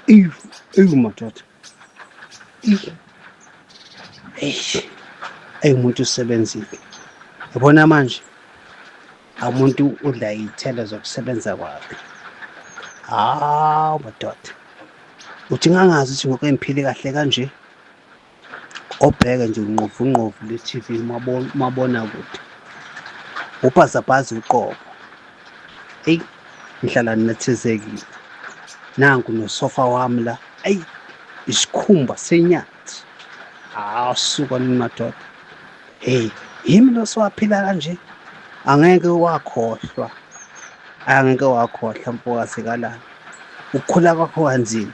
Eyi, eyi madoda. Eyi. Eish. Eyi umuntu usebenzile. Yabona manje umuntu udla iy'thelo zokusebenza kwakhe. Hawu madoda. Uthi ngangazi ukuthi ngoke ngiphile kahle kanje. Obheke nje unqovunqovu le-TV umabonakude. Ubhazabhaza uqobo. Eyi ngihlala nginethezekile. Nanku nosofa wami la. Eyi isikhumba senyathi. Hawu suka nini madoda. Hey, yimi lo sowaphila kanje. Angeke wakhohlwa. Angeke wakhohlwa mfokazikalala. Ukukhula kwakho kanzima.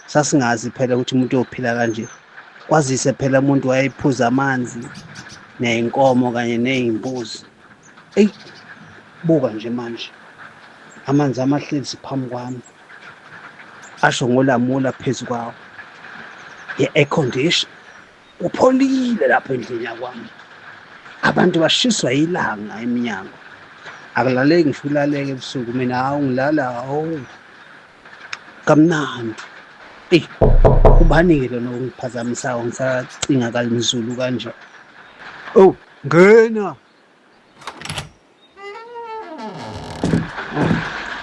Sasingazi phela ukuthi umuntu uyophila kanje. Kwazise phela umuntu wayephuza amanzi ney'nkomo kanye ney'mbuzi. Eyi, buka nje manje. Amanzi amahlezi phambi kwami. Asho ngolamula phezu kwawo. I-air condition. Kupholile lapha endlini yakwami. Abantu bashiswa ilanga emnyango. Akulaleki ngisho ulaleke ebusuku mina hawu ngilala hawu kamnandi. Eyi ubani-ke lona ongiphazamisayo ngisacinga kanzulu kanje. Oh ngena.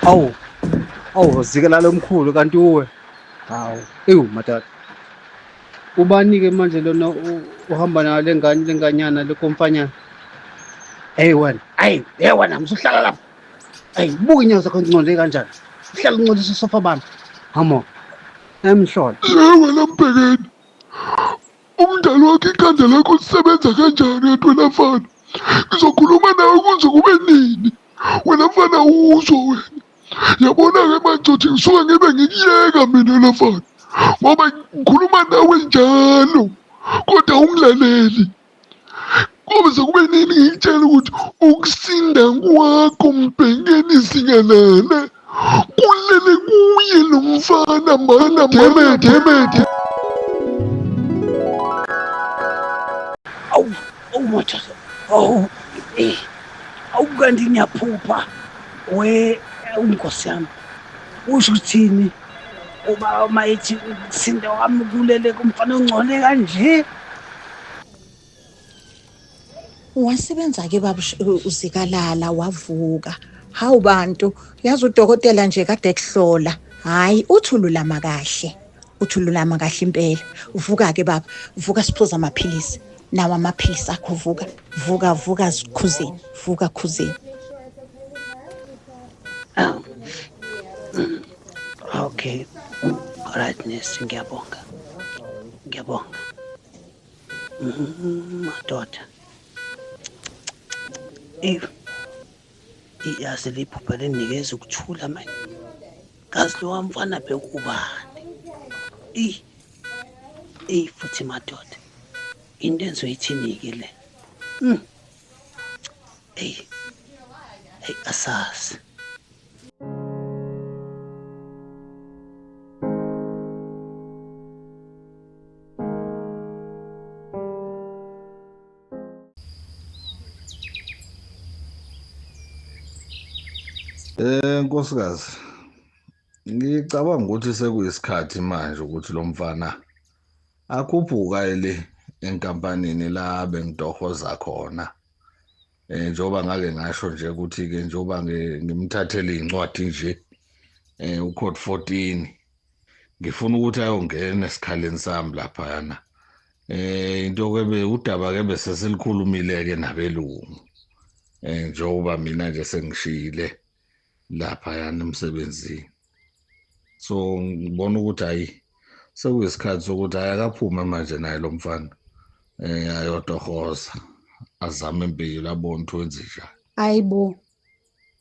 Awu. Awu zikelala omkhulu kanti uwe. Hawu, ewu madala. Ubani-ke manje lona uhamba nayo lengane lenganyana lekomfanyana? Hey wena, ayi, hey wena musuhlala lapho. Ayi, buka inyawo zakho ngcole kanjani. Uhlala uncolisa usofa bami. Hamo. Emhlola. Ye wena Mbhekeni. Umdali wakho ikhanda lakho lisebenza kanjani kanti wena mfana? Ngizokhuluma nawe kuze kube nini? Wena mfana uzwa wena. Yabona-ke manje uthi ngisuke ngibe ngikuyeka mina wena mfana. Ngoba ngikhuluma nawe njalo kodwa ungilaleli. Koze kube nini ngikutshela ukuthi ukusinda kwakho mbhekeni singalala kulele kuye lo mfana mana mana demede. Awu, awu madoda. Awu, eh. Awu kanti ngiyaphupha. We, awu nkosi yami. Usho ukuthini? Uba uma ethi ukusinda wami kulele kumfana ongcole kanje. Wasebenza-ke baba uZikalala wavuka. Hawu bantu, yazi udokotela nje kade ekuhlola. Hhayi, uthi ululama kahle. Uthi ululama kahle impela. Vuka-ke baba, vuka siphuze amaphilisi. Nawa amaphilisi akho vuka. Vuka, vuka Khuzeni, vuka Khuzeni. Okay. Alright nesi, ngiyabonga. Ngiyabonga. Madoda. Eyi. Iyazi liphupha linikeza ukuthula manje. Kazi lo mfana bekubani? Eyi. Eyi futhi madoda. Into engizoyithini-ke le? Eyi. Eyi asazi. Nkosikazi, ngicabanga ukuthi sekuyisikhathi manje ukuthi lo mfana akhuphuka le enkampanini la bengitohoza khona. Njengoba ngake ngasho nje ukuthi ke njengoba ngimthathele incwadi nje ucode 14 ngifuna ukuthi ayongena esikhaleni sami laphayana. Into kebe udaba ke bese selikhulumile ke nabelungu. Njengoba mina nje sengishiyile laphayana emsebenzini. So ngibona ukuthi hayi sekuyisikhathi sokuthi hayi akaphume manje naye lo mfana ayotohoza azame impilo abone ukuthi wenze njani. Hayibo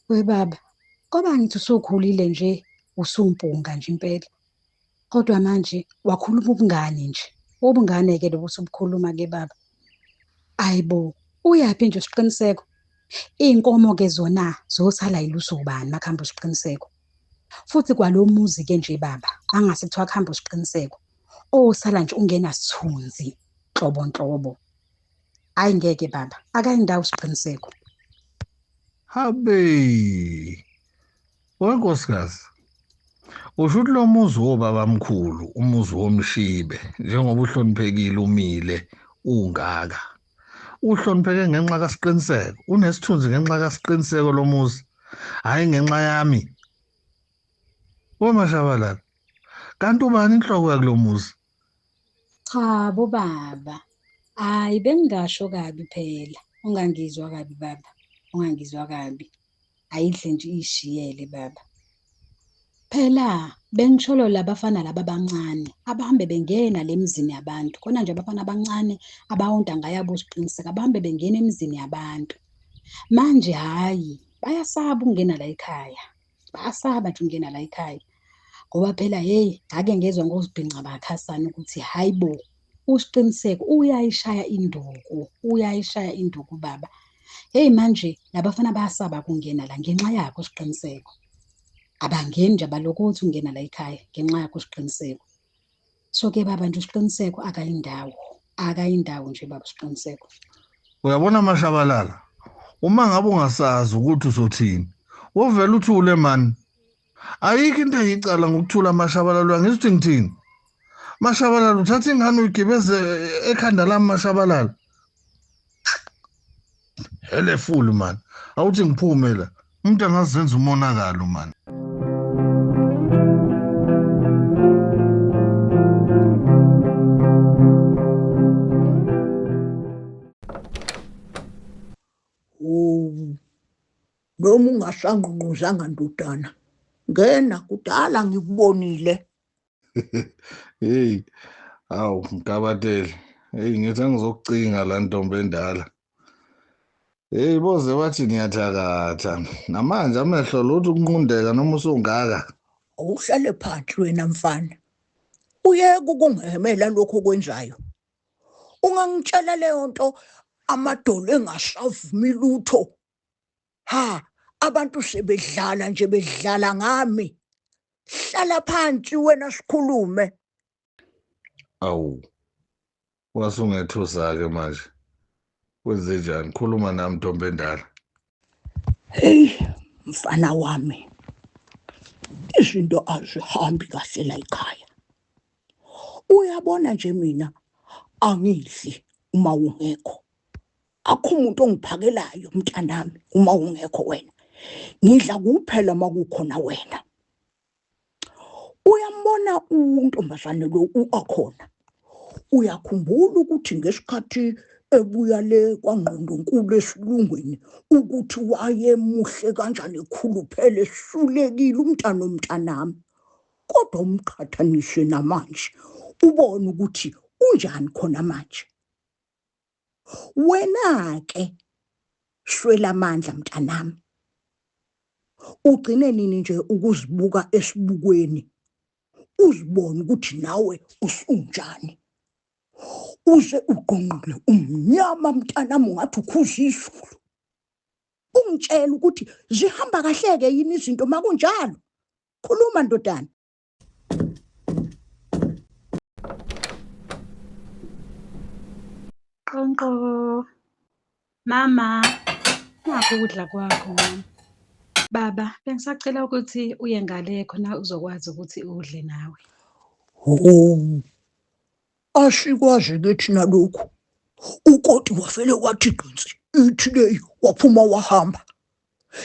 webaba, ngoba ngithi usukhulile nje usumpunga nje impela. Kodwa manje wakhuluma ubungane nje. Ubungane-ke lobu usubukhuluma-ke baba. Hayibo, uyaphi nje uSiqiniseko? Iy'nkomo-ke zona zosala yiluso ubani makuhamba uSiqiniseko? Futhi kwalo muzi-ke nje baba, angase kuthiwa kuhamba uSiqiniseko, osala nje ungenasithunzi nhlobo nhlobo. Hhayi ngeke baba, akayindawo uSiqiniseko. Habe. Wenkosikazi. Usho ukuthi lo muzi wobabamkhulu, umuzi womshibe, njengoba uhloniphekile umile ungaka. Uhlonipheke ngenxa kaSiqiniseko, unesithunzi ngenxa kaSiqiniseko lo muzi, hhayi ngenxa yami. WeMashabalala, kanti ubani inhloko yakulo muzi? Cha bo baba, hhayi bengingasho kabi phela. Ungangizwa kabi baba, ungangizwa kabi. Ayidle nje iyishiyele baba. Phela bengisholo labafana laba abancane abahambe bengena le mizini yabantu. Khona nje abafana abancane abawontanga yabo uSiqiniseko abahambe bengena emizini yabantu. Manje hhayi bayasaba ukungena la ekhaya. Bayasaba nje ukungena la ekhaya. Ngoba phela hheyi ngake ngezwa ngozibhinca bakhasana ukuthi hhayi bo uSiqiniseko uyayishaya induku, uyayishaya induku baba. Hheyi manje labafana bayasaba ukungena la ngenxa yakhe uSiqiniseko. Abangeni nje abalokothi ukungena la ekhaya ngenxa yakhe uSiqiniseko. So-ke baba nje uSiqiniseko akayindawo, akayindawo nje baba uSiqiniseko. Uyabona Mashabalala, uma ngabe ungasazi ukuthi uzothini, wovele uthule man. Ayikho into eyicala ngokuthula Mashabalala, uyangizwa ukuthi ngithini? Mashabalala uthatha ingane uyigibeze ekhanda lami Mashabalala. Hele full man. Awuthi ngiphume la. Umuntu angazenza umonakalo man. Wu noma ungasangqungquzanga ndodana. Ngena kudala ngikubonile. Hey, awu Mgabateli. Hey, ngithi angizokucinga la ntombi endala. Hey, boze bathi ngiyathakatha. Namanje amehlo lutho ukunqundeka noma usungaka. Awuhlale phansi wena mfana. Uyeke ukungihemela lokho okwenzayo. Ungangitshela leyo nto amadolo engasavumi lutho. Ha, abantu sebedlala nje bedlala ngami. Hlala phansi wena sikhulume. Awu. Wasungethusa-ke manje. Kwenze njani? Khuluma nami ntombi endala. Hey, mfana wami. Izinto azihambi kahle la ekhaya. Uyabona nje mina angidli uma ungekho. Akho umuntu ongiphakelayo mntanami uma ungekho wena. Ngidla kuphela uma kukhona wena. Uyambona untombazane lo uAkhona. Uyakhumbula ukuthi ngesikhathi ebuya le kwangqondonkulu esilungwini ukuthi wayemuhle kanjani ekhuluphele esulekile umntana omntanami. Kodwa umqhathanise namanje ubone ukuthi unjani khona manje. Wena-ke swela amandla mntanami. Ugcine nini nje ukuzibuka esibukweni uzibone ukuthi nawe usunjani. Uze ugqonqile umnyama mntanami ungathi ukhuza izulu. Ungitshela ukuthi zihamba kahle-ke yini izinto makunjalo. Khuluma ndodana. Qonqo. Mama, nakho ukudla kwakho mama. Baba, bengisacela ukuthi uye ngale khona uzokwazi ukuthi udle nawe. Hawu, asikwazi ke thina lokhu. Ukoti wavele wathi gqinsi ithi leyi waphuma wahamba.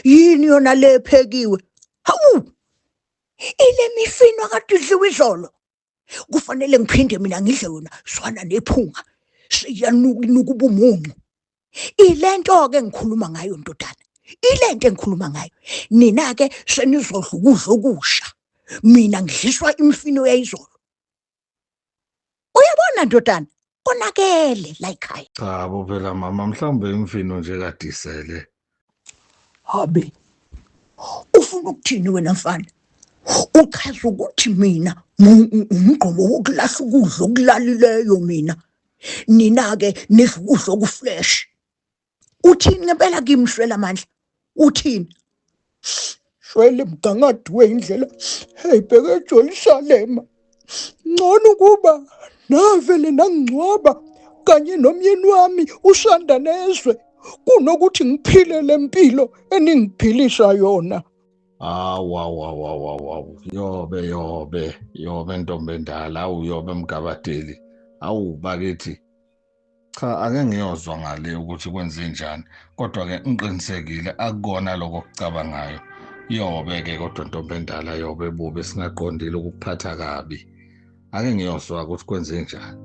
Yini yona le ephekiwe? Hawu, ile mifino akade idliwa izolo. Kufanele ngiphinde mina ngidle yona zwana nephunga. Seyanuka inuka ubumuncu. Ilento-ke engikhuluma ngayo ndodana. Ilento engikhuluma ngayo. Nina-ke senizodla ukudla okusha. Mina ngidliswa imifino yayizolo. Uyabona ndodana, konakele la ekhaya. Cha bo phela mama mhlawumbe imfino nje kadisele. Habe. Ufuna ukuthini wena mfana? Uchaza ukuthi mina umgqomo wokulahla ukudla okulalileyo mina. Nina-ke nidla ukudla okufresh. Uthini ngempela kimi shwela amandla? Uthini? Shwele mgangatho wendlela hey bheke eJerusalema. Ngcono ukuba navele nangcwaba kanye nomyeni wami usanda nezwe kunokuthi ngiphile lempilo eningiphilisa yona. Awu awu awu awu awu awu yobe yobe yobe ntombi endala, awu yobe mgabadeli, awu bakithi. Cha, ake ngiyozwa ngale ukuthi kwenze njani, kodwa-ke ngiqinisekile akukona lokho okucabangayo. Yobe-ke kodwa ntombi endala, yobe bubi singaqondile ukukuphatha kabi. Ake ngiyozwa ukuthi kwenze njani.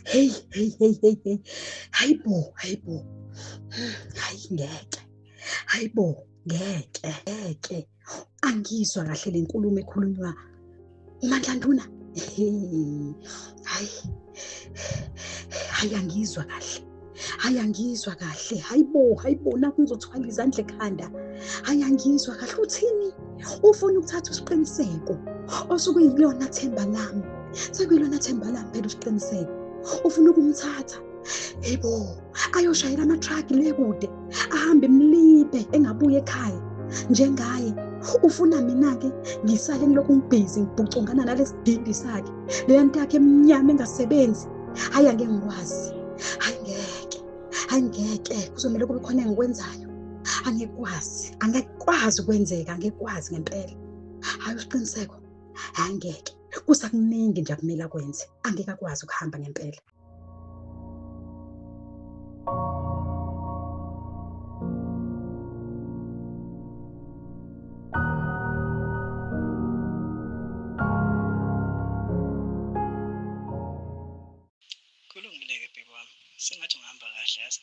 Hey, hey, hey, hey, hey. Hayibo, hayibo. Hayi ngeke. Hayibo, ngeke, ngeke. Angizwa kahle le nkulumo ekhulunywa uMandla Nduna. Hayi. Hayi angizwa kahle. Hayi angizwa kahle. Hayibo, hayibo, nakhu ngizothwala izandla ekhanda. Hayi angizwa kahle. Uthini? Ufuna ukuthatha usiqiniseko osukuyilona themba lami. Sekuyilona themba lami phela usiqiniseko. Ufuna ukumthatha. Yebo, ayoshayela ama-truck le kude, ahambe emlibe engabuye ekhaya njengaye. Ufuna mina-ke ngisale ngilokhu ngibhizi ngibhucungana nalesidindi sakhe, leya nto yakhe emnyama engasebenzi. Hhayi angeke ngikwazi, hhayi ngeke, hhayi ngeke, kuzomele kube khona engikwenzayo. Angikwazi, angekwazi ukwenzeka, angekwazi ngempela. Hhayi usiqiniseko, hhayi ngeke, kusakuningi nje akumele akwenze, angeke akwazi ukuhamba ngempela. Kulungile-ke bheki wami, sengathi ungahamba kahle yazi.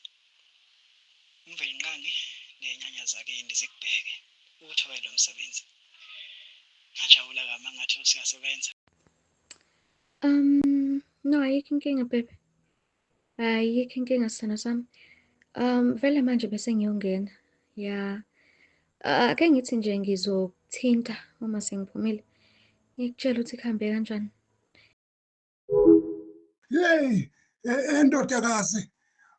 UMvelinqangi ney'nyanya zakini zikubheke uwuthole lo msebenzi. Ngajabula kabi uma ngathi usuyasebenza. No, ayikho inkinga baby. Ayikho inkinga sithandwa sami. Vele manje bese ngiyongena. Ya. Ake ngithi nje ngizokuthinta uma sengiphumile. Ngikutshele ukuthi kuhambe kanjani. Hey, endodakazi.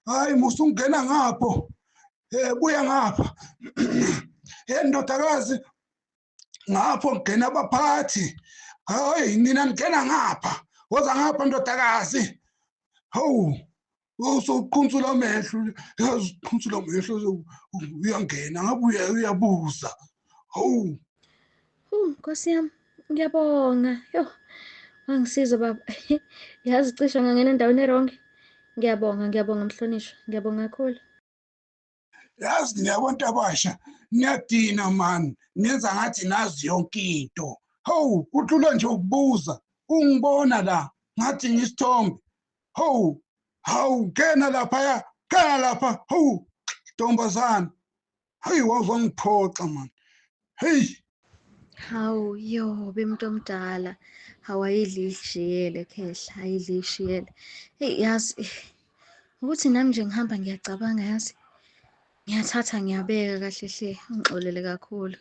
Hayi musungena ngapho. Buya ngapha. Endodakazi ngapho ngena abaphathi. Hayi nina ngena ngapha. Woza ngapha ndodakazi. Hawu, usuqhunsula amehlo, usuqhunsula amehlo uyangena ngabe uyabuza. Hawu. Nkosi yami, ngiyabonga. Yo, wangisiza baba. Yazi cishe ngangena endaweni e-wrong. Ngiyabonga, ngiyabonga mhlonishwa. Ngiyabonga kakhulu. Yazi niyabontu abasha, niyadina man, nenza ngathi nazi yonke into. Hawu, kuhlula nje ukubuza. Ungibona la ngathi ngisithombe. Hawu, hawu ngena lapha, ngena lapha. Hawu, ntombazana. Hayi wawuzongiphoxa man. Hey. Hawu yo bemuntu omdala, hawu ayidli ishiyele khehla, ayidli ishiyele. Hey yazi ukuthi nami nje ngihamba ngiyacabanga yazi. Ngiyathatha ngiyabeka kahle hle, ungixolele kakhulu.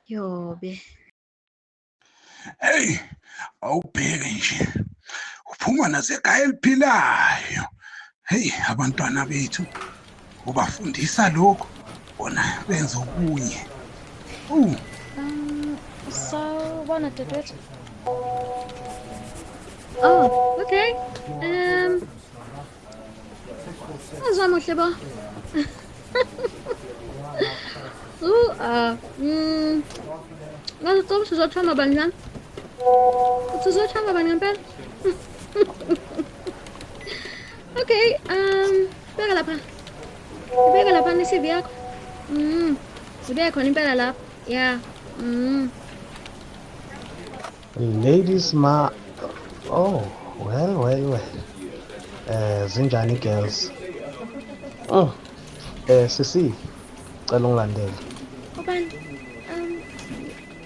Yobe. Hey, awubheke nje. Uphuma nasekhaya eliphilayo. Hey, abantwana bethu ubafundisa lokho, bona benza okunye. Sawubona dadewethu. Oh, okay. Azwa muhle bo. Ngathi ucela uzothoma bani lana? Uthi uzothoma bani ngempela? Okay, beka lapha. Beka lapha ne-CV yakho. Ibeke khona impela lapha. Yeah. Ladies ma, oh, well, well, well. Zinjani girls? Oh, sisi, cela ungilandele. Ubani?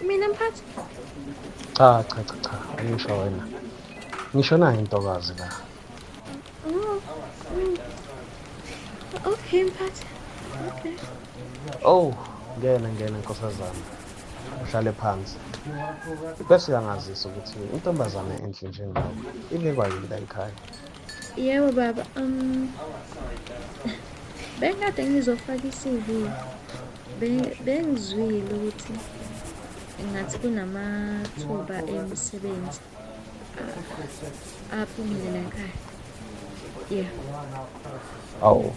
Mina mphathi? Cha, cha, cha, cha, angisho wena. Ngisho nayo intokazi la. Oh. Okay mphathi. Okay. Oh, ngena ngena nkosazana. Uhlale phansi. Bese uyangazisa ukuthi intombazane enhle njengawe ibekwa yini la ekhaya? Yebo baba, bengikade ngizofaka i-CV. Bengizwile ukuthi Ngathi kunamathuba emisebenzi aphumile la ekhaya. Yeah. Awu,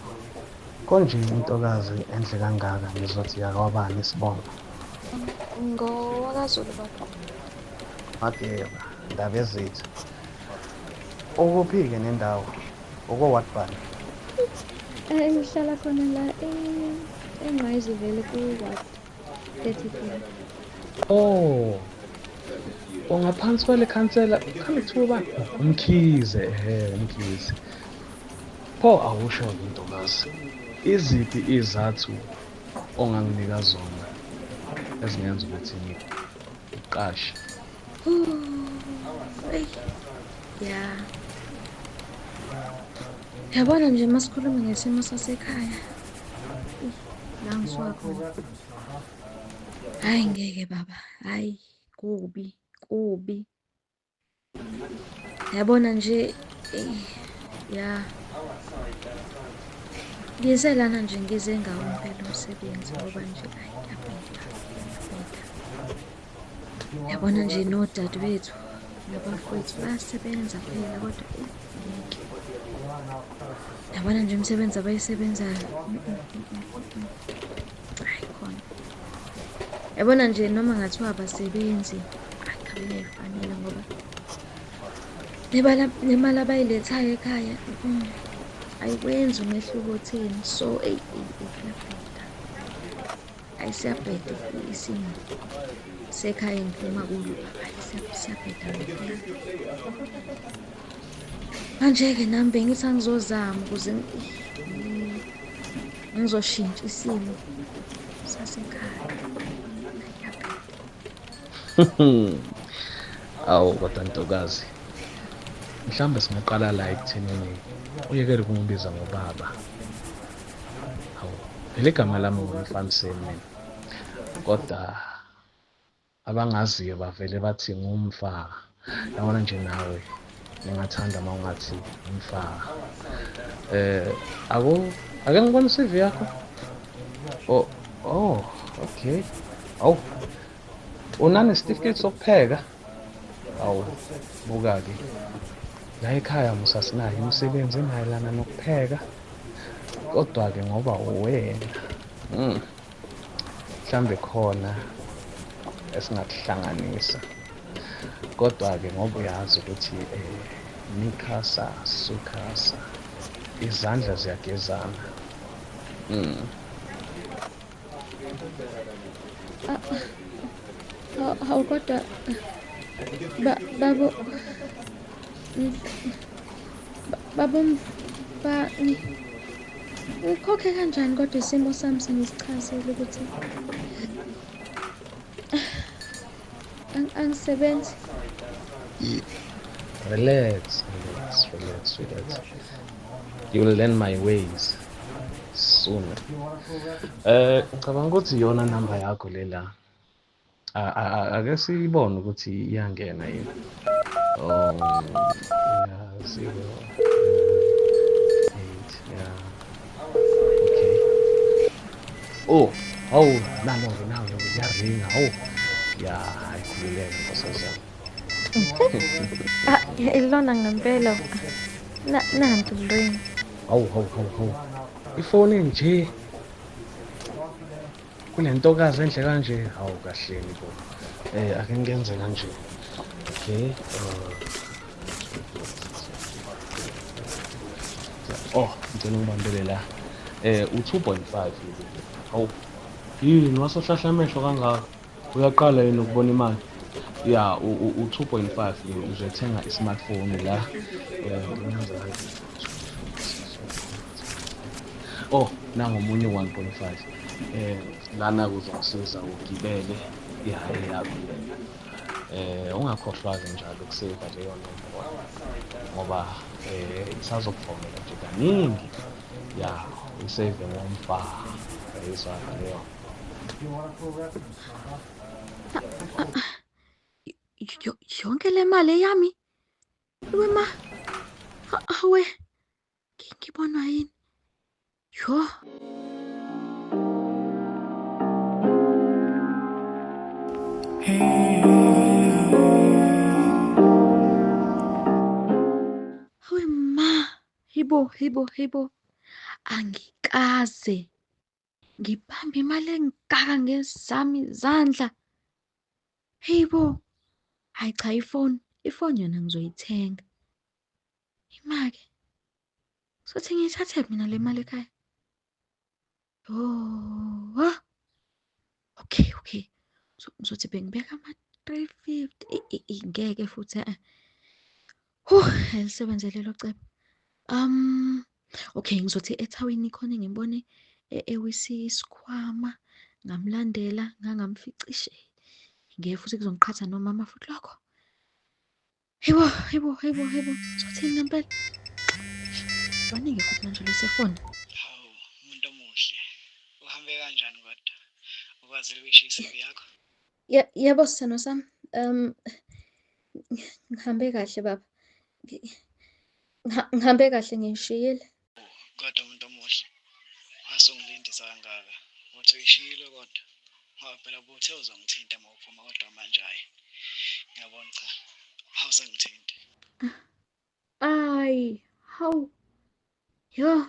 konje intokazi enhle kangaka ngizothi yakwabani isibongo? NgowakaZulu baba. Mageba, Ndabezitha. Ukuphi-ke nendawo? Uko-ward bani? Ngihlala khona la eNgqayizivele ku-ward 33. Oh, ungaphansi kwale khansela khani kuthiwa ubani? UMkhize, ehhe uMkhize. Pho awusho-ke ntokazi, iziphi izathu onganginika zona ezingenza ukuthi ngikuqashe? Eyi, ya. Yabona nje masikhuluma ngesimo sasekhaya. Eyi, la ngisuka khona. Hhayi ngeke baba, hhayi kubi, kubi. Yabona nje, eyi, ya. Ngize lana nje ngize ngawo impela umsebenzi ngoba nje hhayi kuyabheda, kuyabheda. Yabona nje nodadewethu nabafowethu bayasebenza phela kodwa eyi ngeke. Yabona nje imisebenzi abayisebenzayo. Hayi khona. Yabona nje noma ngathiwa abasebenzi, hayi cha kuyayifanela ngoba nemali abayilethayo ekhaya ayikwenzi umehluko otheni. So eyi eyi eyi kuyabheda. Hayi siyabheda isimo sekhaya engiphuma kulo baba, hayi siyabheda ngempela. Manje-ke nami bengithi angizozama ukuze ngizoshintsha isimo sasekhaya. Kuyabheda. Awu kodwa ntokazi, mhlawumbe singaqala la ekuthenini uyekele ukungibiza ngobaba. Hawu, phela igama lami nguMfaniseni mina. Kodwa abangaziyo bavele bathi ngumfa. Yabona nje nawe ngingathanda uma ungathi umfa. Eh, ako ake ngibone i-CV yakho. Oh, oh, okay. Awu, unane certificate sokupheka? Awu, buka-ke. La ekhaya musa sinayo imisebenzi emayelana nokupheka. Kodwa-ke ngoba uwena, mhlambe khona esingakuhlanganisa. Kodwa-ke ngoba uyazi ukuthi mikasa sukasa, izandla ziyagezana. Hawu kodwa babo babomfa ngikhokhe kanjani kodwa isimo sami sengisichazile ukuthi angisebenzi. Relax, relax, relax, sweetheart. You will learn my ways soon. Ngicabanga ukuthi iyona namba yakho le la. Ake siyibone ukuthi iyangena yini. Oh, yeah, 0 8, yeah. Okay. Oh, hawu, nalo-ke nalo-ke kuyaringa, hawu. Ya, hayi khululeka nkosazana. Ah, ilona ngempela. Nantu ring. Hawu, hawu, hawu, hawu. Ifoni nje kule ntokazi enhle kanje, hawu kahleni bo. Ake ngiyenze kanje. Okay. Oh, ngicela ungibambele la. U-2.5. Hawu. Yini wasohlahla amehlo kangaka? Uyaqala yini ukubona imali? Ya, u-2.5 uzothenga i-smartphone la. Ngiyenza kanje. Oh, nangomunye 1.5. Lana kuzongisiza ugibele ihaye yakho leyo. Ungakhohlwa-ke njalo ukuseva leyo nombolo ngoba isazokuvumela nje kaningi. Ya, uyisave ngomfa. Uyayizwa-ke leyo. Yonke le mali eyami? Iwe ma, hawe, ngibonwa yini? Yo. Hawe ma, hibo hibo hibo. Angikaze ngibambe imali engaka ngezami izandla. Hayibo. Hayi cha ifoni, ifoni yona ngizoyithenga. Imake. Sothi ngiyithathe mina le mali ekhaya. Yoh. Okay, okay. So ngizothi bengibeka ama-350. Ngeke futhi eh. Huh, elisebenze lelo cebo. Okay, ngizothi ethawini khona ngimbone ewisa isikhwama, ngamlandela, ngangamficishe. Ngeke futhi kuzongiqhatha nomama futhi lokho. Hayibo, hayibo, hayibo, hayibo. Ngizothini ngempela? Baningi futhi manje lo sefoni. Hawu, umuntu omuhle. Uhambe kanjani kodwa? Ukwazile ukuyishiya i-CV yakho? Yebo sithando sami. Ngihambe kahle baba. Ngihambe kahle ngishiyile. Kodwa umuntu omuhle, wasungilindisa kangaka. Uthi uyishiyile kodwa. Ngoba phela ubuthe uzongithinta uma uphuma kodwa manje hhayi. Ngiyabona cha. Awusangithinti. Ayi, hawu. Yo,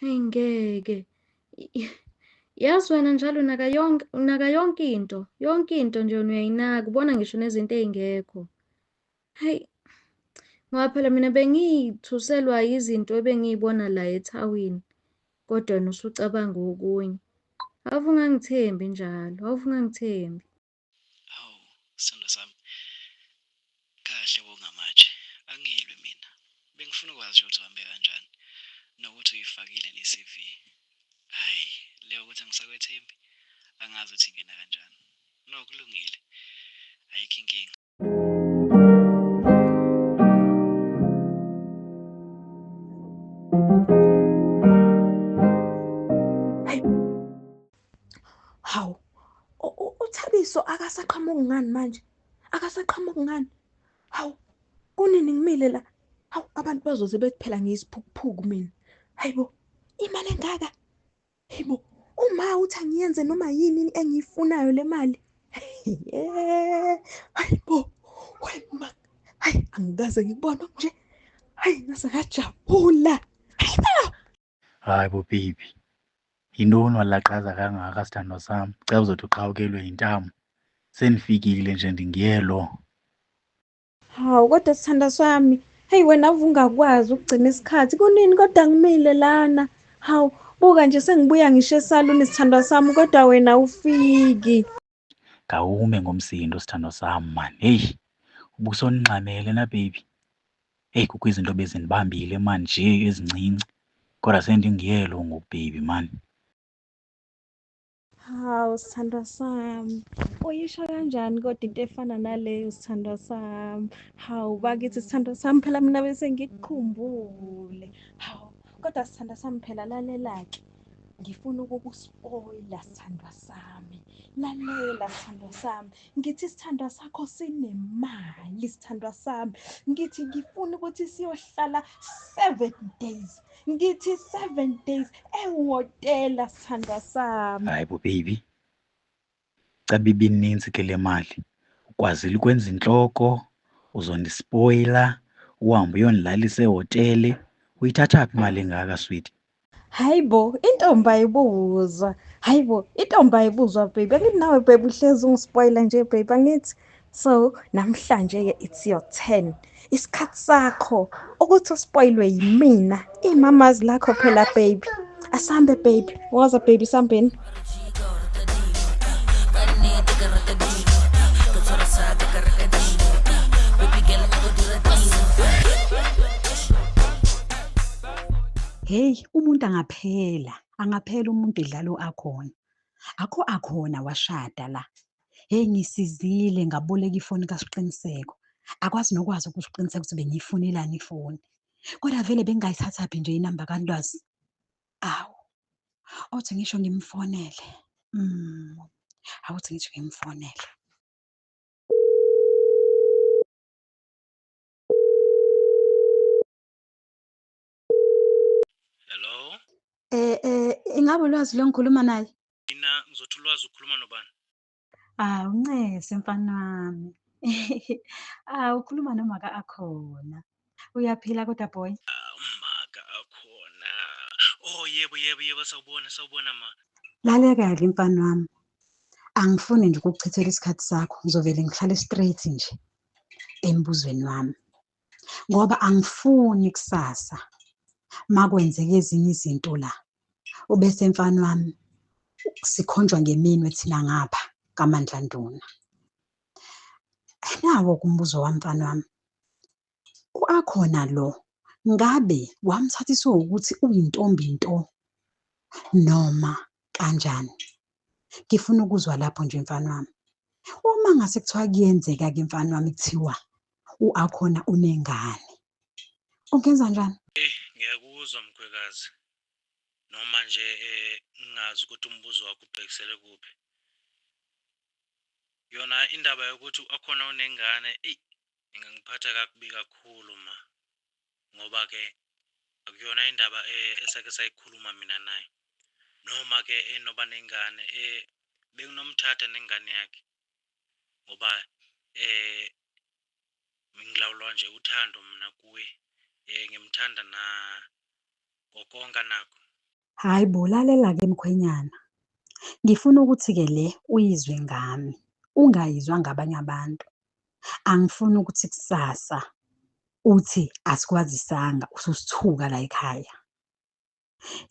hey ngeke. Yazi wena njalo unaka yonke unaka yonke into. Yonke into nje wena uyayinaka, ubona ngisho nezinto ey'ngekho. Hayi, ngoba phela mina bengiyithuselwa izinto ebengiyibona la ethawini, kodwa wena usucabanga okunye. Ave ungangithembi njalo, ave ungangithembi. Hawu, sithandwa sami. Kahle wongamatshe. Angilwi mina. Bengifuna ukwazi nje ukuthi uhambe kanjani. Nokuthi uyifakile ne-CV. Hhayi, leyo ukuthi angisakwethembi, angazi ukuthi ingena kanjani. No, kulungile. Ayikho inkinga. Hawu, uThabiso akasaqhamuki ngani manje? Akasaqhamuki ngani? Hawu, kunini ngimile la? Hawu, abantu bazoze bethi phela ngiyisiphukuphuku mina. Hayibo, imali engaka? Hayibo, uma uthi angiyenze noma yini engiyifunayo le mali. Hayibo, wema. Hayi, angikaze ngikubone nje. Hayi, ngase ngajabula. Hayibo. Hayi bo baby. Yintoni walaqaza kangaka sithandwa sam? Caba uzothi uqhawukelwe yintamo. Sendifikile nje ndinguye lo. Hawu kodwa sithandwa sami, hey wena ave ungakwazi ukugcina isikhathi. Kunini kodwa ngimile lana. Hawu, buka nje sengibuya ngisho esaluni sithandwa sami kodwa wena awufiki. Khawume ngomsindo sithandwa sam maan. Heyi, ubusondingxamele na baby. Heyi, kukho izinto bezindibambile maan nje ezincinci kodwa sendinguye lo ngoku baby maan. Hawu sithandwa sami, uyisho kanjani kodwa into efana naleyo sithandwa sami? Hawu bakithi sithandwa sami phela mina bese ngikukhumbule. Hawu kodwa sithandwa sami phela lalela-ke. Ngifuna ukukuspoila sithandwa sami. Lalela sithandwa sami. Ngithi isithandwa sakho sinemali sithandwa sami. Ngithi ngifuna ukuthi siyohlala 7 days. Ngithi 7 days ehhotela sithandwa sami. Hayi bo baby. Caba ibinintsi ke le mali. Ukwazile ukwenza intloko, uzondispoila, uhambe uyondilalisa ehotele. Uyithatha phi imali engaka sweetie? Hayi bo, intombi ayibuzwa. Hayi bo, intombi ayibuzwa baby. Angithi nawe baby uhlezi ungispoila nje baby angithi. So namhlanje ke it's your turn. Isikhathi sakho ukuthi uspoilwe yimina. Imamazi lakho phela baby. Asambe baby. Woza baby sambeni. Hey, umuntu angaphela, angaphela umuntu edlala u-Akhona. Akho Akhona washada la. Hey, ngisizile ngaboleka ifoni kaSiqiniseko. Akwazi nokwazi ukusiqiniseka ukuthi bengiyifunelani ifoni. Kodwa vele bengingayithathaphi nje inamba kaLwazi. Awu, othi ngisho ngimfonele. Awuthi ngisho ngimfonele. Hello? Ingabe uLwazi lo ngikhuluma naye? Mina ngizothi uLwazi ukhuluma nobani? Awu ncese mfana wami. Awu ukhuluma noma ka-Akhona. Uyaphila kodwa boy? Maka Akhona. Oh yebo yebo yebo, sawubona sawubona ma. Laleka-ke mfana wami. Angifuni nje ukukuchithela isikhathi sakho, ngizovele ngihlale straight nje embuzweni wami. Ngoba angifuni kusasa makwenzeka ezinye izinto la. Ubese mfana wami sikhonjwa ngeminwe thina ngapha kaMandla Nduna. Nawo umbuzo wami mfana wami. U-Akhona lo ngabe wamthathiswa ukuthi uyintombi nto noma kanjani? Ngifuna ukuzwa lapho nje mfana wami. Uma ngase kuthiwa kuyenzeka-ke mfana wami kuthiwa u-Akhona unengane, ungenza njani? Ngiyakuzwa mkhwekazi. Noma nje ngingazi ukuthi umbuzo wakho ubhekisele kuphi. Yona indaba yokuthi u-Akhona unengane, eyi ingangiphatha kakubi kakhulu ma. Ngoba ke akuyona indaba esake sayikhuluma mina naye. Noma ke enoba nengane, benginomthatha nengane yakhe. Ngoba ngilawulwa nje uthando mina kuye. Ngimthanda na ngokonke nakho. Hhayi bo, lalela-ke mkhwenyana. Ngifuna ukuthi-ke le uyizwe ngami, ungayizwa ngabanye abantu. Angifuni ukuthi kusasa uthi asikwazisanga ususithuka la ekhaya.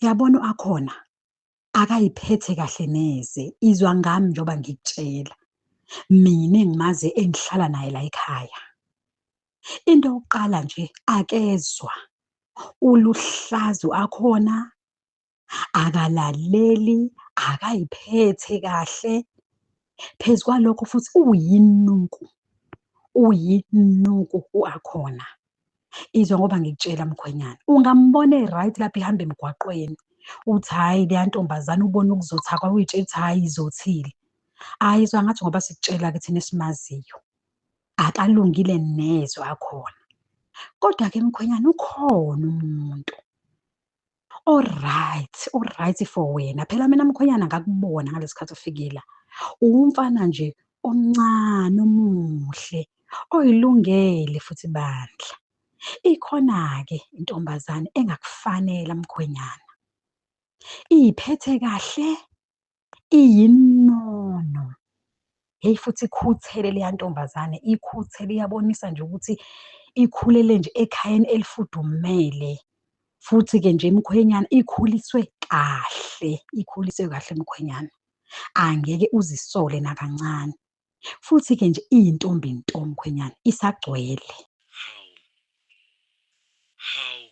Yabona u-Akhona akayiphethe kahle neze, izwa ngami njengoba ngikutshela. Mina engimazi engihlala naye la ekhaya. Into yokuqala nje akezwa, uluhlaza u-Akhona, akalaleli, akayiphethe kahle. Phezu kwalokho futhi uyinuku, uyinuku u-Akhona. Izwa ngoba ngikutshela mkhwenyana, ungambona e-right lapha ehamba emgwaqweni, uthi hhayi leya ntombazane ubone ukuzotha kwayo, uy'tshela ukuthi hhayi izothile. Hhayi izwa ngathi ngoba sikutshela-ke thina esimaziyo, akalungile neze u-Akhona. Kodwa-ke mkhwenyana ukhona umuntu o-right, o-right for wena. Phela mina mkhwenyana ngakubona ngalesi khathi ufike la. Uwumfana nje omncane omuhle, oyilungele futhi bandla. Ikhona-ke intombazane engakufanela mkhwenyana. Iy'phethe kahle, iyinono. Hheyi futhi ikhuthele leya ntombazane, ikhuthele iyabonisa nje ukuthi ikhulele nje ekhayeni elifudumele. Futhi-ke nje mkhwenyana ikhuliswe kahle, ikhuliswe kahle mkhwenyana. Angeke uzisole nakancane. Futhi-ke nje iyintombi nto mkhwenyana, isagcwele. Hawu.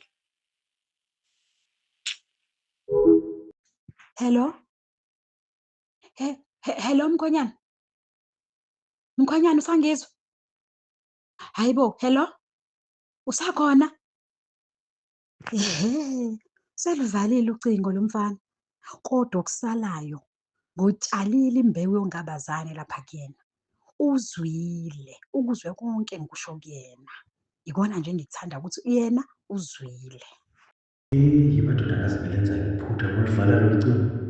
Hawu. Hello? Hello mkhwenyana? Mkhwenyana usangizwa? Hayibo, hello? Usakhona? Ehhe, seluvalile ucingo lo mfana. Kodwa okusalayo, ngotshalile imbewu yongabazane lapha kuyena. Uzwile, ukuzwe konke engikusho kuyena. Ikona nje engikuthanda ukuthi yena uzwile. Eyi madoda ngaze ngilenza iphutha ngolivala lolu cingo.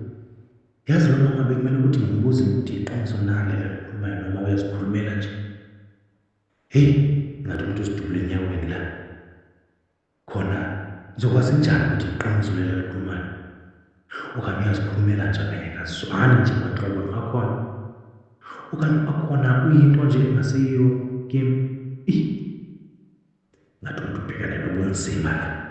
Yazi lo mama bekumele ukuthi ngimbuze ukuthi iqiniso na leli alikhulumayo noma uyazikhulumela nje. Hheyi ngathi umuntu uzidubule enyaweni la. Khona ngizokwazi njani ukuthi iqiniso leli alikhulumayo? Okanye uyazikhulumela nje abanye akazwani nje kwanhlobo no-Akhona. Okanye u-Akhona uyinto nje engasiyo kimi. Ih, ngathi umuntu ubhekane nobunzima la.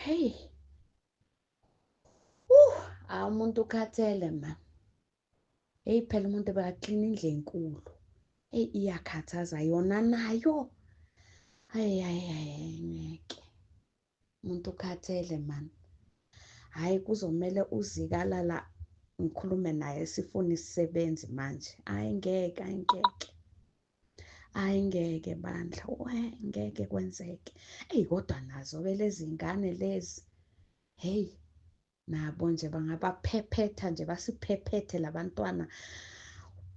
Hey. Umuntu ukhathele man. Hey phela umuntu bekaklina indlu enkulu. Hey iyakhathaza yona nayo. Hayi hayi hayi ngeke. Umuntu ukhathele man. Hayi kuzomele uZikalala ngikhulume naye sifune isisebenzi manje. Hayi ngeke, hayi ngeke. Hayi ngeke bandla, we ngeke kwenzeke. Eyi kodwa nazo ke lezi ngane lezi. Hey nabo nje bangabaphephetha nje basiphephethe labantwana.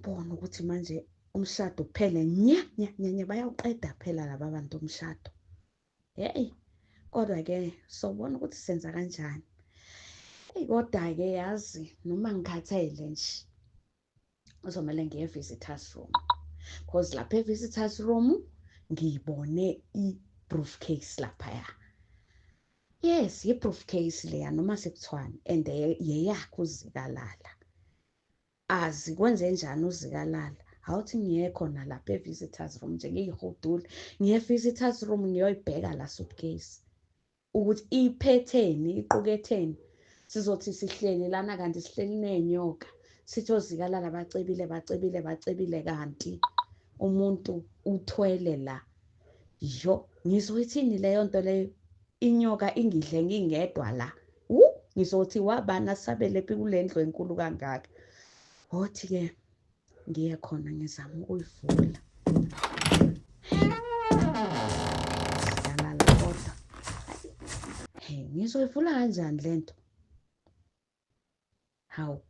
Bona ukuthi manje umshado uphele nya nya nya nya, bayawuqeda phela laba bantu umshado. Hey, kodwa-ke sobona ukuthi senza kanjani. Eyi, kodwa-ke yazi noma ngikhathele nje kuzomele ngiye e-visitors room, cause lapha e-visitors room ngiyibone i-briefcase laphaya. Yes, i-briefcase leya noma sekuthiwani, and yeyakhe uZikalala. Azi kwenze njani uZikalala? Awuthi ngiye khona lapha e-visitors room nje, ngiyihudule ngiye e-visitors room ngiyoyibheka la suitcase ukuthi iphetheni, iquketheni. Sizothi sihleli lana kanti sihleli ney'nyoka, sithi oZikalala bacebile bacebile bacebile, kanti umuntu uthwele la. Yo, ngizoyithini leyo nto leyo? Inyoka ingidle ngingedwa la. Wu, ngizothi wabani asabele phi kule ndlu enkulu kangaka? Othi-ke ngiye khona ngizama ukuyivula. Zikalala kodwa. Hey, ngizoyivula kanjani le nto? Hawu,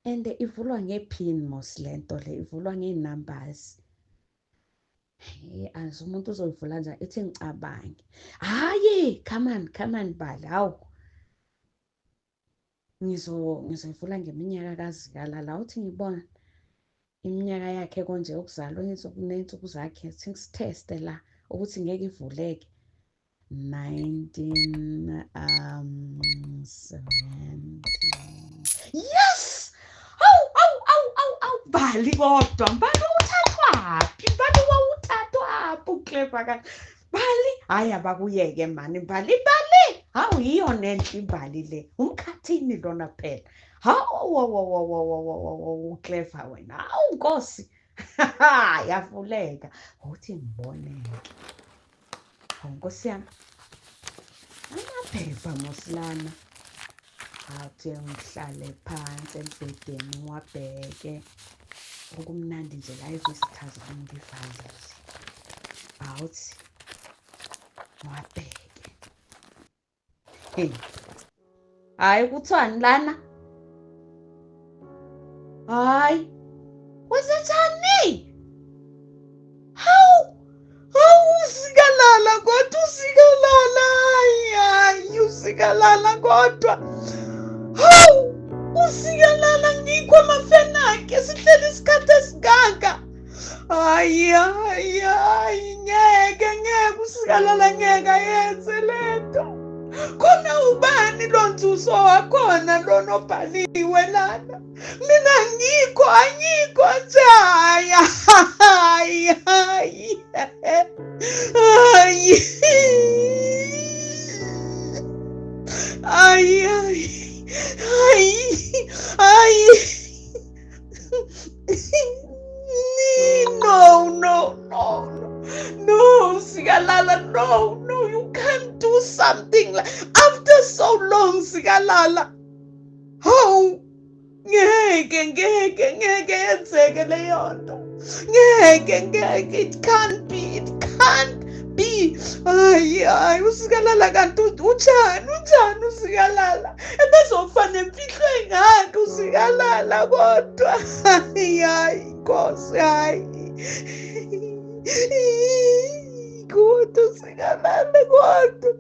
and ivulwa nge-pin mos le nto le, ivulwa ngey-numbers. Hey, azi umuntu uzoyivula kanjani? Ithi ngicabange. Hhayi, come on, come on Bali, hawu. Ngizoyivula ngeminyaka kaZikalala. Awuthi ngibone iminyaka yakhe konje yokuzalwa, ney'nsuku zakhe, thi ngisitheste la ukuthi ngeke ivuleke. 19 70. Yes! Awu awu awu awu awu Mbali, kodwa Mbali uthathwaphi? Mbali wawuthathwaphi uclever kanje? Mbali, hhayi abakuyeke mani Mbali, Mbali. Hawu, yiyo nenhle imbali le. Umkhathini lona phela. Hawu uclever wena. Hawu Nkosi. Yavuleka. Uthi ngiboneke. Hawu Nkosi yami. Amaphepha mosilana. Athi ngihlale phansi embhedeni ngiwabheke. Okumnandi nje la e-visitors room ngivalile. Awuthi ngiwabheke. Hey. Hayi kuthiwani lana? Hayi. Kwenzenjani? Hawu! Hawu uZikalala kodwa uZikalala. Hayi hayi uZikalala kodwa. Hawu! Uzikalala ngikho amafeni akhe sihleli isikhathi esingaka. Hayi hayi hayi ngeke ngeke uZikalala ngeke ayenze lento. Khona ubani lo nzuzo wakhona lona obhaliwe lana? Mina ngikho angikho nje. Hayi hayi hayi hayi hayi hayi hayi. No, no, no, no, no, Zikalala, no, no, you can't do something like after so long, Zikalala. Hawu, ngeke, ngeke, ngeke yenzeke leyo nto. Ngeke, ngeke, it can't be, it can't be. Hayi, hayi, uZikalala kanti unjani, unjani uZikalala? Ebezofa nemfihlo engaka uZikalala kodwa. Hayi, hayi, Nkosi, hayi. Kodwa uZikalala kodwa.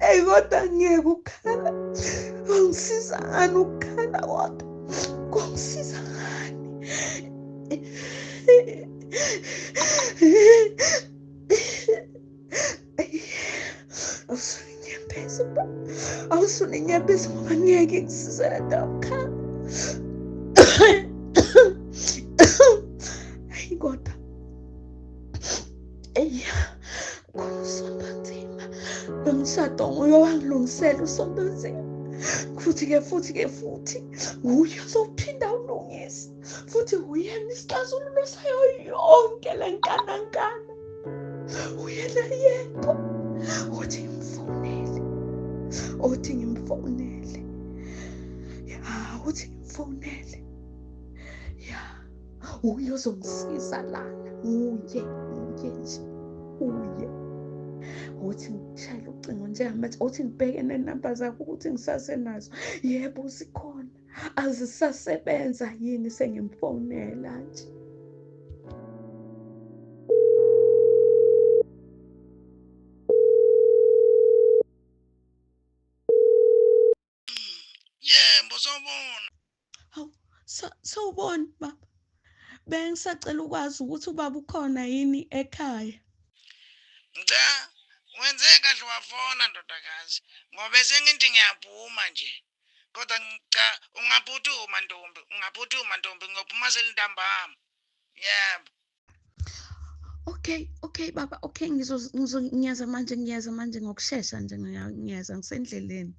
Eyi kodwa ngeke ukukhala kungisiza ngani ukukhala kodwa kungisiza ngani? Awusuna inyembezi ba, awusuna inyembezi ngoba ngeke ngisize le nto yokukhala. Eyi kodwa eyi khona usonto nzima lo mshado nguye owangilungisela usonto nzima, futhi-ke futhi-ke futhi nguye ozowuphinda awulungise, futhi uyena isixazululo sayo yonke le nkanankana, uyena yedwa. Uthi ngimfonele, uthi ngimfonele, ya uthi ngimfonele, ya Uye ozongisiza lana, nguye, nguye nje, uye. Othi ngishayele ucingo njengamanje, othi ngibheke nenamba zakho ukuthi ngisasenazo. Yebo, zikhona. Azisasebenza yini sengimfonela nje. Yebo, sawubona. Hawu, sawubona baba. Bengisacela ukwazi ukuthi ubaba ukhona yini ekhaya. Cha, wenze kahle wafona ndodakazi ngoba sengithi ngiyaphuma nje. Kodwa cha, ungaphuthuma ntombi, ungaphuthuma ntombi ngiyophuma selintambama. Yebo. Okay, okay baba, okay ngizo ngizo ngiyeza manje, ngiyeza manje ngokushesha nje ngiyeza ngisendleleni.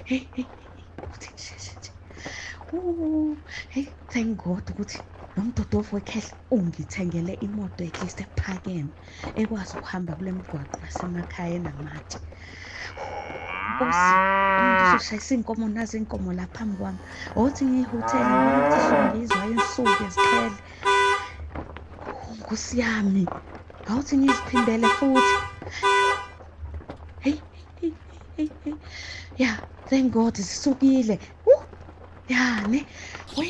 Hey, hey, uthi ngisheshe nje. Hey, thank God ukuthi lo mdodovu wekhehla ungithengele imoto at least ephakeme ekwazi ukuhamba kule migwaqo yasemakhaya enamatshe. Nkosi, umuntu uzoshayisa iy'nkomo nazi iy'nkomo la phambi kwami. Othi ngiyihuthele ngibona ukuthi songizwa insuku ziqhele. Nkosi yami, awuthi ngiziphindele futhi. Hey, hey, hey, hey. Ya, thank God zisukile. Ya ne. We.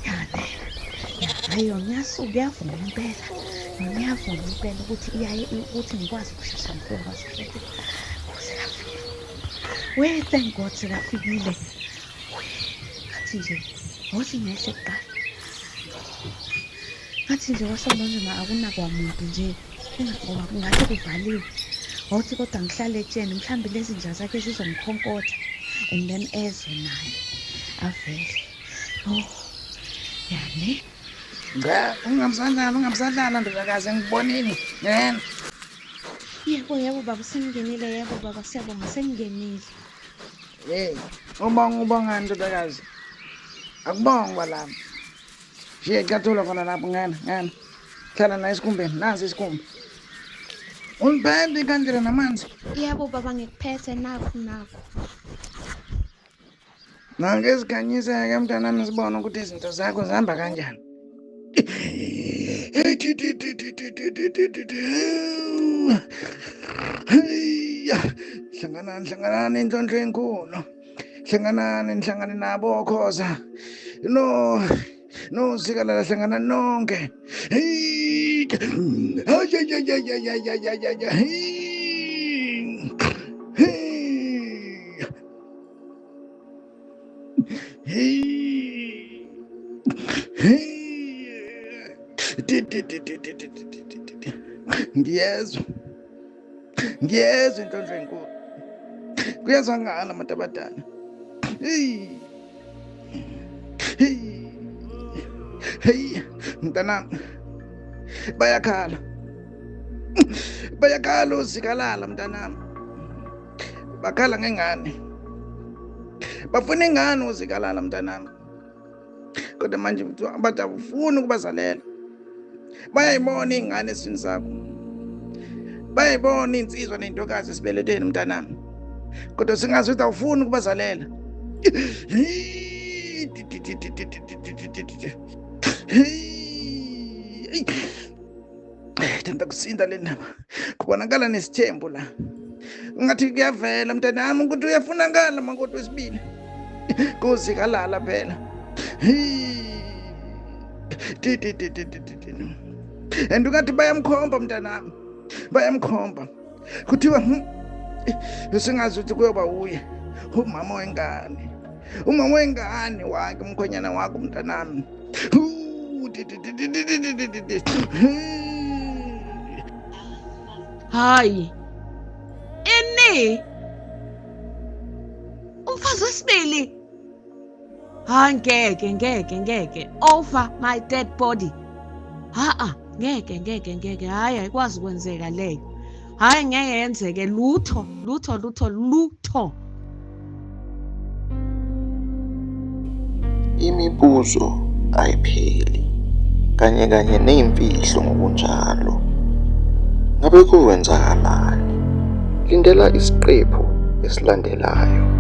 Ya ne. Ya, hayi yona iyasuka iyavuma impela. Yona iyavuma impela ukuthi iyaye ukuthi ngikwazi ukushesha ngifike kwazi. Sekafika. We, thank God sekafikile. We, ngathi nje wothi ngehle kuqala. Ngathi nje wasamanje ma akunakwamuntu nje ngoba kungathi kuvaliwe. Wothi kodwa ngihlale etsheni mhlawumbe lezi nja zakhe zizongikhonkotha and then ezwe naye avele. Oh, ya ne. Cha, ungamsadlala, ungamsadlala ndodakazi ngikubonile. Ngena. Yebo, yebo baba sengingenile, yebo baba siyabonga sengingenile. Hey, ubonga ubonga ndodakazi. Akubongwa lami. Shiya icathulo khona lapho ngena, ngena. Hlala la esikhumbeni, nasi isikhumba. Uliphethe ikhandlela namanzi. Yebo baba ngikuphethe nakhu nakhu. Nange sikhanyiseke mntanami sibone ukuthi izinto zakho zihamba kanjani. Hlanganani, hlanganani inhlonhlo enkulu. Hlanganani, nihlangane nabo okhoza. No, no sikalala hlangana nonke. Hey. Ay ay ay ay ay ay ay ay ay. Hey. Hey. Hey. Ngiyezwa. Ngiyezwa inhlonhlo enkulu. Kuyezwakala abantu abadala. Hey. Hey. Hey, mntanami. Bayakhala. Bayakhala uzikalala mntanami. Bakhala ngengane. Bafuna ingane uzikalala mntanami. Kodwa manje kuthiwa abantu abafuni ukubazalela. Bayayibona ingane esiswini sakho. Bayayibona insizwa nentokazi esibelethweni mntanami. Kodwa singazi ukuthi awufuni ukubazalela. Thanda kusinda le ndaba. Kubonakala nesithembu la. Ngathi kuyavela mntanami ukuthi uyafunakala makoti wesibili. Kuzikalala phela. And ungathi bayamkhomba mntanami. Bayamkhomba. Kuthiwa singazi ukuthi kuyoba uye umama wengane. Umama wengane wakhe umkhwenyana wakho mntanami. Hayi. Ini? Umfazi wesibili. Hayi ngeke ngeke ngeke. Over my dead body. Ha a ngeke ngeke ngeke. Hayi ayikwazi ukwenzeka leyo. Hayi ngeke yenzeke lutho lutho lutho lutho. Imibuzo ayipheli, kanye kanye ney'mfihlo ngokunjalo. Ngabe kwenzakalani? Lindela isiqephu esilandelayo.